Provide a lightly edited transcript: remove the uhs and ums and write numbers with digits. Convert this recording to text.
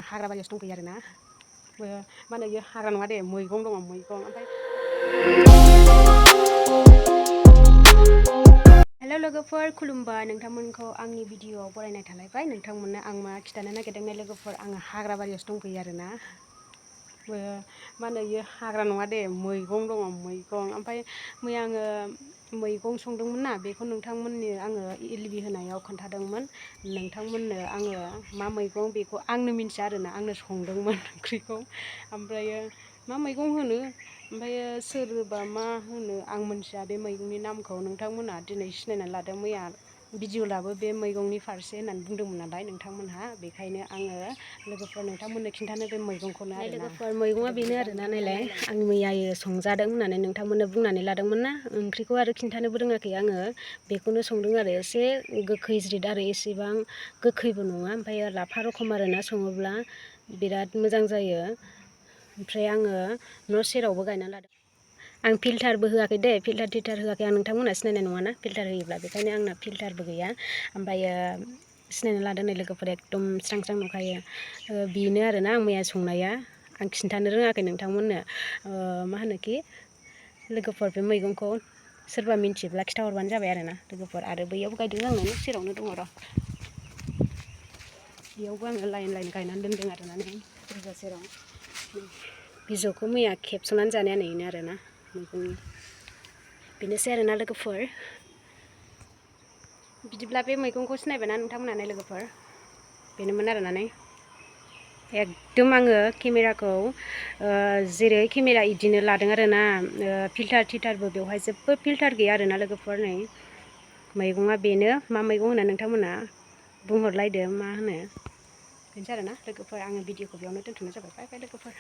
हाग्रा बारियावसो दंफैयो आरोना मा होनो इयो हाग्रा नङा दे मैगं दङ मैगं ओमफ्राय हेल' लोगोफोर खुलुमबाय नोंथांमोनखौ आंनि भिडिअ'आव बरायनाय थालायबाय नोंथांमोननो आं मा खिन्थानो नागिरदों लोगोफोर आङो हाग्रा बारियावसो दंफैयो आरोना मा होनो इयो हाग्रा नङा दे मैगं दङ मैगं ओमफ्राय मैया आङो मैगं संदोंमोन ना बेखौ नोंथांमोननो आङो इलबि होनायाव खोन्थादोंमोन नोंथांमोननो आङो मा मैगं बेखौ आंनो मिन्थिया आरोना आंनो संदोंमोन ओंख्रिखौ ओमफ्रायो मा मैगं होनो ओमफ्रायो सोरबा मा होनो आं मिन्थिया बे मैगंनि नामखौ नोंथांमोनहा दिनै सिनायनानै लादों मैया भिडिअ लाबो बे मैगंनि फारसे होननानै बुंदोंमोन नालाय नोंथांमोनहा बेखायनो आङो लोगोफोर नोंथांमोननो खिन्थानो बे मैगंखौनो आरोना लोगोफोर मैगङा बेनो आरोना नायलाय आं मैयायो संजादों होननानै नोंथांमोननो बुंनानै लादोंमोन ना ओंख्रिखौ आरो खिन्थानोबो रोङाखै आङो बेखौनो संदों आरो एसे गोखैज्रिद आरो एसेबां गोखैबो नङा ओमफ्राय लाफा रखम आरोना सङोब्ला बिराद मोजां जायो ओमफ्राय आङो न' सेरावबो गायना लादों आं फिल्टारबो होआखै दे फिल्टार थिल्टार होआखै आं नोंथांमोनहा सिनायनाय नङाना फिल्टार होयोब्ला बेखायनो आंना फिल्टारबो गैया ओमफ्रायो सिनायना लादों नै लोगोफोर एकदम स्रां स्रां नुखायो बेनो आरोना आं मैया संनाया आं खिन्थानो रोङाखै नोंथांमोननो मा होनोखि लोगोफोर बे मैगंखौ सोरबा मिन्थियोब्ला खिथाहरबानो जाबाय आरोना लोगोफोर आरो बैयावबो गायदों आङो न' सेरावनो दङ र' बेयावबो आङो लाइन लाइन गायनानै दोनदों आरोना नै दरजा सेराव बिजौखौ मैया खेबस'नानै जानाया नैनो आरोना मैगंनि बेनोसै आरोना लोगोफोर बिदिब्ला बे मैगंखौ सिनायबायना नोंथांमोनहा लोगोफोर बेनोमोन आरोना नै एकदम आङो केमेराखौ जेरै केमेरा इदिनो लादों आरोना फिल्टार थिल्टारबो बेवहाय जेबो फिल्टार गैया आरोना लोगोफोर नै मैगङा बेनो मा मैगं होनो नोंथांमोना बुंहरलायदो मा होनो बेनोसै आरोना लोगोफोर आङो भिडिअखौ बेयावनो दोनथ'नाय जाबाय बाय बाय लोगोफोर।